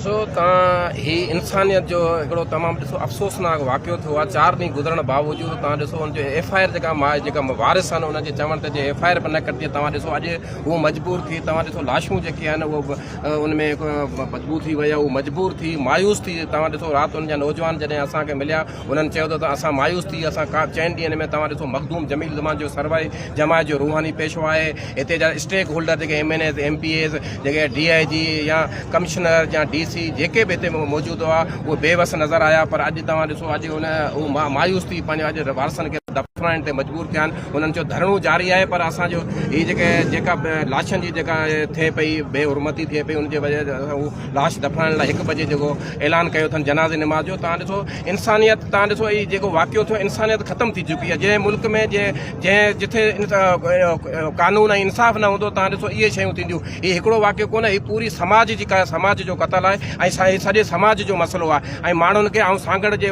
ڏسو تان هي انسانيت جو هڪڙو تمام ڏسو افسوسناڪ واقعو ٿيو آهي چار ڏينهن گذرڻ باوجود تان ڏسو ان جو ايف I R جيڪا ماء جيڪا وارث آهن انهن جي چوڻ تي جي ايف I R به نه ڪٽجي توهان ڏسو اڄ هو مجبور ٿي توهان ڏسو لاشون جيڪي آهن اهو ان ۾ بدبو ٿي وئي هو مجبور ٿي مايوس ٿي توهان ڏسو رات ان جا نوجوان جڏهن اسان کي مليا انهن چيو ته اسان مايوس ٿي اسان ڪا چئن ڏينهن ۾ توهان ڏسو مخدوم جميل زمان جو سروائي جماعت جو روحاني پيشوا آهي هتي جا اسٽيڪ هولڊر جيڪي M N As M P As جيڪي ڊي I جي يا ڪمشنر يا ڊي سي جيڪي به هتي موجود هئا اهي بي وس نظر آيا پر اڄ توهان ڏسو اڄ ان هو مايوس ٿي پنهنجو اڄ وارثن کي دفنائڻ تي مجبور ٿيا آهن انهن چيو ڌرڻو جاري آهي پر اسان جو هي جيڪي جيڪا لاشن جي جيڪا ٿئي پئي بي حرمتي ٿئي پئي ان جي وجه هو لاش دفنائڻ لاء هڪ بجي جيڪو اعلان ڪيو اٿن جنازي نماز جو توهان ڏسو انسانيت توهان ڏسو هي جيڪو واقعو ٿيو انسانيت ختم ٿي چڪي آهي جنهن ملڪ ۾ جنهن جٿي قانون ۽ انصاف نه هوندو توهان ڏسو اهي شيون ٿينديون هي هڪڙو واقعو ڪونه هي پوري سماج جي سماج جو قتل آهي ۽ هي سڄي سماج جو مسئلو آهي ۽ ماڻهن کي آئون سانگهڙ جي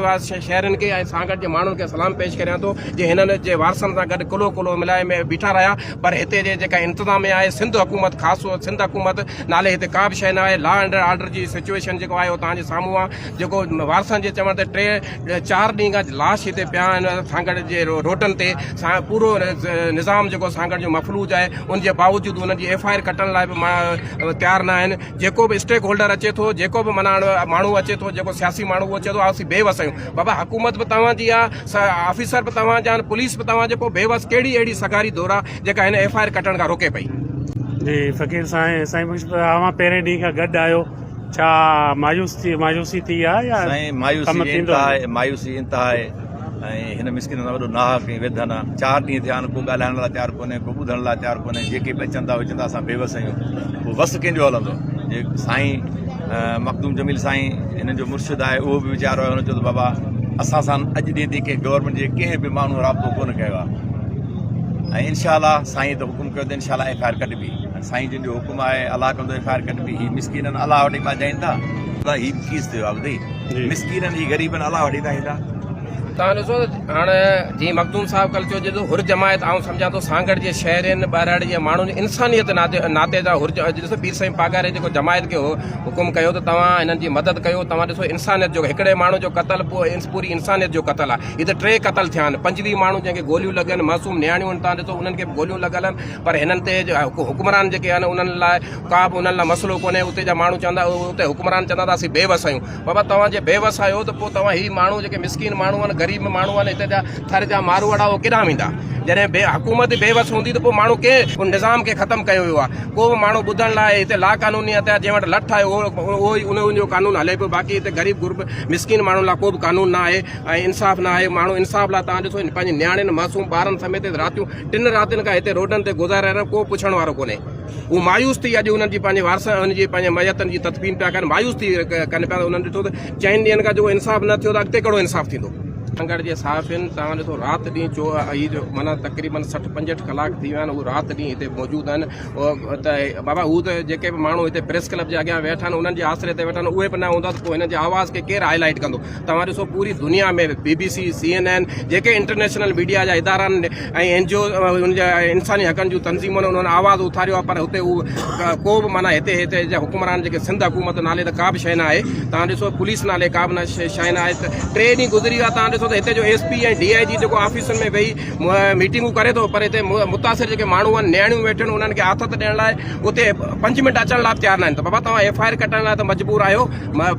شهرين کي ۽ سانگهڙ جي ماڻهن کي سلام پيش ڪريان ٿو جي هنن جي وارثن سان گڏ ڪلهو ڪلهو ملائي ۾ بيٺا رهيا پر هتي جي جيڪا انتظاميا آهي سنڌ حڪومت خاص طور سنڌ حڪومت نالي هتي ڪا به شيء نه آهي لا اينڊ آرڊر جي سچويشن جيڪو آهي اهو توهان جي سامهون آهي جيڪو وارثن جي چوڻ تي ٽي چار ڏينهن کان لاش هتي پيا آهن سانگهڙ جي روڊن تي پورو نظام جيڪو سانگهڙ جو مفلوج آهي ان جي باوجود انهن جي ايف I R ڪٽڻ لاء به تيار نه آهن جيڪو به اسٽيڪ هولڊر اچي ٿو جيڪو به معنيٰ ماڻهو اچي ٿو جيڪو سياسي ماڻهو اهو چئي ٿو اسين بي وس آهيون بابا حڪومت به توهان جي آهي آفيسر به توهان جا آهن پوليس به توهان جي پوء بي وس ڪهڙي اهڙي سگهاري ڌر آهي جيڪا هن ايف I R ڪٽڻ کان روڪي پئي. جي فقير سائين سائين بخش اوهان پهرين ڏينهن کان گڏ آهيو ڇا مايوس ٿي مايوسي ٿي آهي يا سائين مايوسي ڪم جي ٿيندو انتها آهي مايوسي جي انتها آهي ۽ هن مسڪين سان وڏو ناحق ۽ ويڌن آهي چار ڏينهن ٿيا آهن ڪو ڳالهائڻ لاء تيار ڪونهي ڪو ٻڌڻ لاء تيار ڪونهي جيڪي به اچن ٿا اهي چون ٿا اسان بيوس آهيون پوء وس ڪنهن جو هلندو جي سائين مخدوم جميل سائين هنن جو مرشد آهي اهو به ويچارو آهي هن چيو ته بابا اسان سان اڄ ڏينهن تائين ڪنهن گورنمينٽ جي ڪنهن به ماڻهو رابطو ڪونه ڪيو آهي ۽ انشاء الله سائين ته حڪم ڪيو ته انشاء الله ايف I R ڪڍبي سائين جن جو حڪم آهي الله ڪندو ايف I R ڪڍبي هي مسڪينن الله وٽ ٻاجهائين ٿا هي به ڪيس ٿيو آهي ٻڌئي مسڪينن هي غريبن الله وٽ ايندا ايندا. توهان ڏسو ته هاڻ جيئن مخدوم صاحب ڪل چيو جيڪو حر جماعت آئون سمجهان ٿو سانگهڙ جي شهرين ٻهراڙي جي ماڻهن جي انسانيت ناتي ناتي جا حر ڏسو پير سائين پاڳاري جيڪو جماعت کي حڪم ڪيو ته توهان هنن جي مدد ڪيو توهان ڏسو انسانيت جو هڪڙي ماڻهو جو قتل پوء پوري انسانيت جو قتل آهي هي ته ٽي قتل ٿيا آهن 25 ماڻهو جنهن کي گوليون لڳل معصوم نياڻيون آهن توهان ڏسو انهن کي به گوليون لڳل آهن پر هنن تي حڪمران جيڪي آهن انهن لاء ڪا به انهن لاء مسئلو ڪونهي اتي جا ماڻهو چوندا اتي حڪمران چوندا ته اسين بي وس آهيون بابا توهان جي بي وس آهيو ته پوء توهان هي ماڻهو جيڪي مسڪين ماڻهو آهن غريب ماڻهو آهن هتي جا ٿر جا ماروئڙا اهي ڪيڏانهن ويندا جڏهن بي حڪومت بي وس هوندي ته پوء ماڻهو ڪنهن ان نظام کي ختم ڪيو ويو آهي ڪو به ماڻهو ٻڌڻ لاء هتي لا قانونيت آهي جنهن وٽ لٺ آهي اهو ئي ان جو قانون هلي پيو باقي هتي غريب غرب مسڪين ماڻهن لاء ڪو به قانون نه آهي ۽ انصاف نه آهي ماڻهو انصاف لاء توهان ڏسو پنهنجي نياڻين معصوم ٻارن سميت راتيون ٽن راتين کان هتي روڊن تي گذاري رهيا آهن ڪو پڇڻ وارو ڪونهي. هو مايوس ٿي اڄ انهن جي پنهنجي وارثن انهن جي پنهنجي ميتن جي تدفين پيا ڪن مايوس ٿي ڪن پيا ته انهن ڏٺو ته چئن ڏينهن کان جيڪو انصاف نه ٿيو ته اڳتي ڪهڙو انصاف ٿيندو. سانگهڙ جي صحافين توهان ڏسو رات ڏينهن چو هي جو معنيٰ تقريبن 60 65 ڪلاڪ ٿي ويا آهن هو رات ڏينهن هتي موجود آهن ته بابا هو ته جيڪي به ماڻهو هتي پريس ڪلب جي اڳيان ويٺا آهن انهن جي آسري تي ويٺا آهن اهي به نه هوندا ته پوء هنن جي آواز کي ڪير هائي لائيٽ ڪندو توهان ڏسو پوري دنيا ۾ بي بي سي، سي اين اين جيڪي انٽرنيشنل ميڊيا جا ادارا آهن ۽ اين جي او ان جا انساني حقن جون تنظيمون آهن انهن آواز اٿاريو آهي پر هتي هو ڪو به معنيٰ هتي هتي جا حڪمران جيڪي سنڌ حڪومت نالي ته ڪا به شيء نه آهي توهان ڏسو پوليس نالي ڪا به نه شيء نه آهي ٽي ڏينهن گذري ويا توهان ڏسو ته هتي جو ايس پي ۽ ڊي I جي جيڪو آفيسن ۾ ويهي ميٽنگون ڪري ٿو پر هتي متاثر جيڪي ماڻهو آهن نياڻيون ويٺيون آهن انهن کي آٿت ڏيڻ لاء اتي پنج منٽ اچڻ لاء به تيار نه آهن ته بابا توهان ايف I R ڪٽڻ لاء ته مجبور آهيو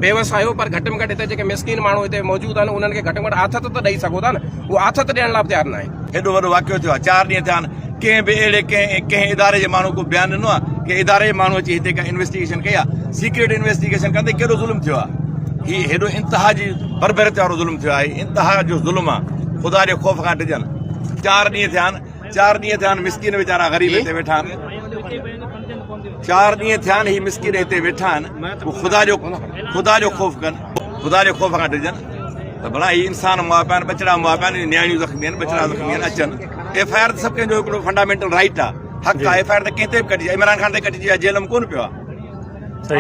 بيوس آهيو پر گهٽ ۾ گهٽ هتي جيڪي مسڪين ماڻهو هتي موجود آهن انهن کي گهٽ ۾ گهٽ آٿت ته ڏئي سگهو ٿا نه اهو آٿت ڏيڻ لاء به تيار نه آهن. هيڏو وڏو واقعو ٿيو آهي چار ڏينهن ٿيا آهن ڪنهن به اهڙي ڪنهن ڪنهن اداري جي ماڻهو ڪو بيان ڏنو آهي ڪنهن اداري جي ماڻهو اچي هتي ڪا انويسٽيگيشن ڪئي آهي سيڪريٽ انويسٽيگيشن ڪندي ڪيڏو ظلم ٿيو آهي هي هيڏو انتها جي بربريت وارو ظلم ٿيو آهي انتها جو ظلم آهي خدا جي خوف کان ڊڄن چار ڏينهن ٿيا آهن چار ڏينهن ٿيا آهن مسڪين ويچارا غريب هتي ويٺا آهن چار ڏينهن ٿيا آهن هي مسڪين هتي ويٺا آهن هو خدا جو خدا جو خوف ڪن خدا جي خوف کان ڊڄن ته ڀلا هي انسان مئا پيا آهن ٻچڙا مئا پيا آهن نياڻيون زخمي آهن ٻچڙا زخمي آهن اچن ايف I R ته سڀ ڪنهن جو هڪڙو فنڊامينٽل رائيٽ آهي حق آهي ايف I R ته ڪنهن تي به ڪٽجي عمران خان تي ڪٽجي آهي جيل ۾ ڪونه پيو آهي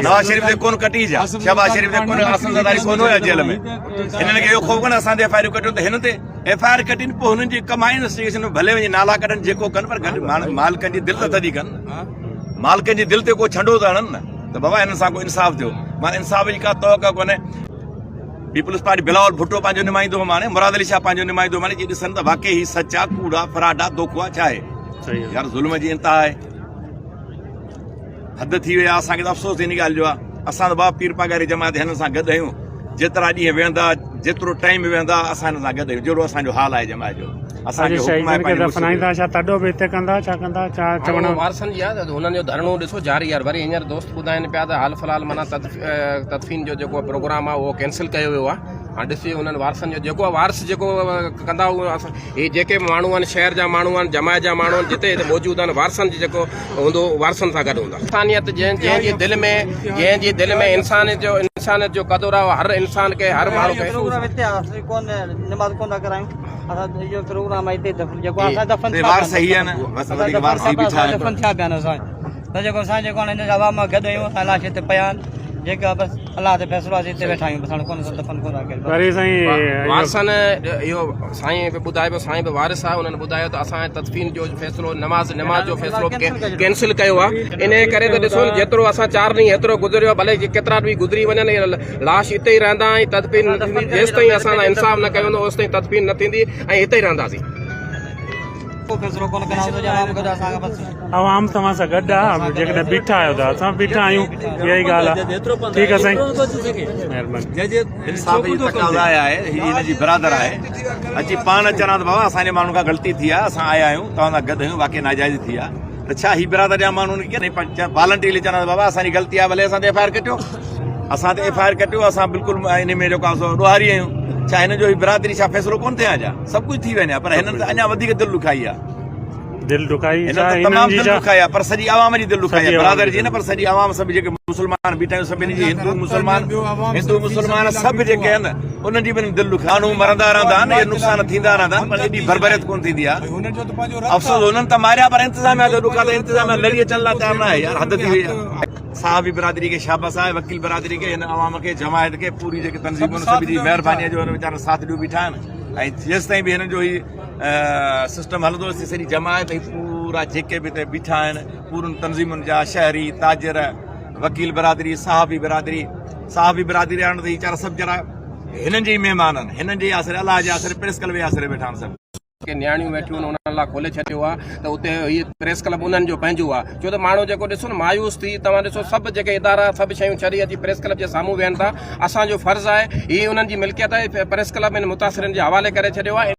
نواز شريف تي ڪونه ڪٽي جا شهباز شريف تي ڪونه آصف زرداري ڪونه هيا جيل ۾ هنن کي اهو خوف ڪونه اسان تي ايف I آرون ڪٽيون ته هن تي ايف I R ڪٽين پوء هنن جي ڪم آهي انويسٽيگيشن ۾ ڀلي وڃي نالا ڪڍن جيڪو ڪن پر گهٽ مالڪن جي دل ته ٿڌي ڪن مالڪن جي دل تي ڪو ڇنڊو ته هڻن نه. ته بابا هنن سان ڪو انصاف ٿيو معنيٰ انصاف جي ڪا توقع ڪونهي. پيپلز پارٽي بلاول ڀٽو پنهنجو نمائندو ماڻي مراد علي شاهه پنهنجو نمائندو ماڻي جي ڏسن ته واقعي هي سچ آ ڪوڙ آ فراڊ آ دوکو آ ڇا آهي يار ظلم جي انتها آهي حد ٿي وئي آ اسان کي ته افسوس ان ڳالهه جو آ اسان ته بابا پير پاڳاري جماعت هنن سان گڏ آهيون جيترا ڏينهن ويهندا جيترو ٽائيم ويهندا اسان هنن سان گڏ آهيون جهڙو اسان جو حال آهي جماعت جو اسان کي حڪم آهي پنهنجي دفنائيندا ڇا تڏو به هتي ڪندا ڇا ڪندا ڇا چوڻ وارثن جي آ هنن جو ڌرڻو ڏسو جاري آ وري هينئر دوست ٻڌائين پيا ته حال في الحال معنيٰ تدفين جو جيڪو پروگرام آ اهو ڪينسل ڪيو ويو آ هاڻ ڏسجي انهن وارثن جو جيڪو وارث جيڪو ڪندا اهو اسان هي جيڪي به ماڻهو آهن شهر جا ماڻهو آهن جماعت جا ماڻهو آهن جتي هتي موجود آهن وارثن جي جيڪو هوندو وارثن سان گڏ هوندا. انسانيت جنهن جنهن جي دل ۾ جنهن جي دل ۾ انسانيت جو انسانيت جو قدر آهي هر انسان کي هر ماڻهو کي. پروگرام هتي آهي ڪون نماز ڪون ٿا ڪرايون اسان اهو پروگرام هتي دفن جيڪو اسان دفن ٿيا وارث هي آهن بس وڌيڪ وارث هي بيٺا آهن دفن ٿيا پيا آهن اسان ته جيڪو اسان جيڪو هن عوام مان گڏ آهيون اسان لاش هتي پيا آهن جيڪا بس الله تي فيصلو آهي هتي ويٺا آهيون بس هاڻي ڪونه دفن ڪونه ٿا ڪريون وري سائين وارثن اهو سائين به ٻڌايو پيو سائين به وارث آهي انهن ٻڌايو ته اسان تدفين جو فيصلو نماز نماز جو فيصلو ڪينسل ڪيو آهي انهي ڪري ته ڏسو جيترو اسان چار ڏينهن هيترو گذريو ڀلي ڪيترا به گذري وڃن لاش اتي ئي رهندا ۽ تدفين جيستائين اسان سان انصاف نه ڪيو ويندو اوستائين تدفين نه ٿيندي ۽ هتي ئي رهنداسين. عوام توهان سان گڏ آ جيڪڏهن بيٺا آهيو ته اسان به بيٺا آهيون اها ئي ڳالهه آ ٺيڪ آ سائين مهرباني. انصاف جي تقاضا آهي هي هن جي برادر آهي اچي پاڻ اچن ها ته بابا اسان جي ماڻهن کان غلطي ٿي آ اسان آيا آهيون توهان سان گڏ آهيون واقعي ناجائزي ٿي آ ته ڇا هي برادر جا ماڻهو هن کي والنٽرلي چون ها ته بابا اسان جي غلطي آ ڀلي اسان تي ايف I R ڪٽيو اسان تي ايف I R ڪٽيو اسان بلڪل ان ۾ جيڪو آ سو ڏوهاري آهيون ڇا هن جو هي برادري ڇا فيصلو ڪونه ٿئي ها ڇا سڀ ڪجهه ٿي وڃي ها پر هنن ته اڃا وڌيڪ دل ڏکائي آ دل ڏکائي هنن ته تمام دل ڏکائي آ پر سڄي عوام جي دل ڏکائي آ برادر جي نه پر سڄي عوام سڀ جيڪي مسلمان بيٺا آهيون سڀني جي هندو مسلمان هندو مسلمان سڀ جيڪي آهن انهن جي به دل ڏکائي ماڻهو مرندا رهندا آهن اهي نقصان ٿيندا رهندا آهن پر ايڏي بربريت ڪونه ٿيندي آ افسوس هنن ته ماريا پر انتظاميا جو ڏک آ ته انتظاميا لڙي اچڻ لاء تيار نه آهي يار حد ٿي وئي آ صحافي برادري کي شابس آهي وڪيل برادري کي هن عوام کي جماعت کي پوري جيڪي تنظيمون سڀ جي مهرباني آهي جو هن ويچارن ساٿ ڏيو بيٺا آهن ۽ جيستائين به هنن جو هي سسٽم هلندو سي سڄي جماعت ۽ پورا جيڪي به هتي بيٺا آهن پورن تنظيمن جا شهري تاجر وڪيل برادري صحافي برادري صحافي برادري وارن ته هي ويچارا سڀ ويچارا هنن جي ئي مهمان آهن هنن جي ئي آسري الله جي آسري پريس ڪلب جي آسري ويٺا آهن سڀ. ڪي نياڻيون ويٺيون آهن انهن لاء کولي ڇڏيو آهي ته اتي هي پريس ڪلب انهن جو پنهنجو آهي ڇو ته ماڻهو جيڪو ڏسو نه مايوس ٿي توهان ڏسو سڀ جيڪي ادارا سڀ شيون ڇڏي اچي پريس ڪلب جي سامهون ويهن ٿا اسان جو فرض آهي هي انهن جي ملڪيت آهي پريس ڪلب ان متاثرين جي حوالي ڪري ڇڏيو آهي.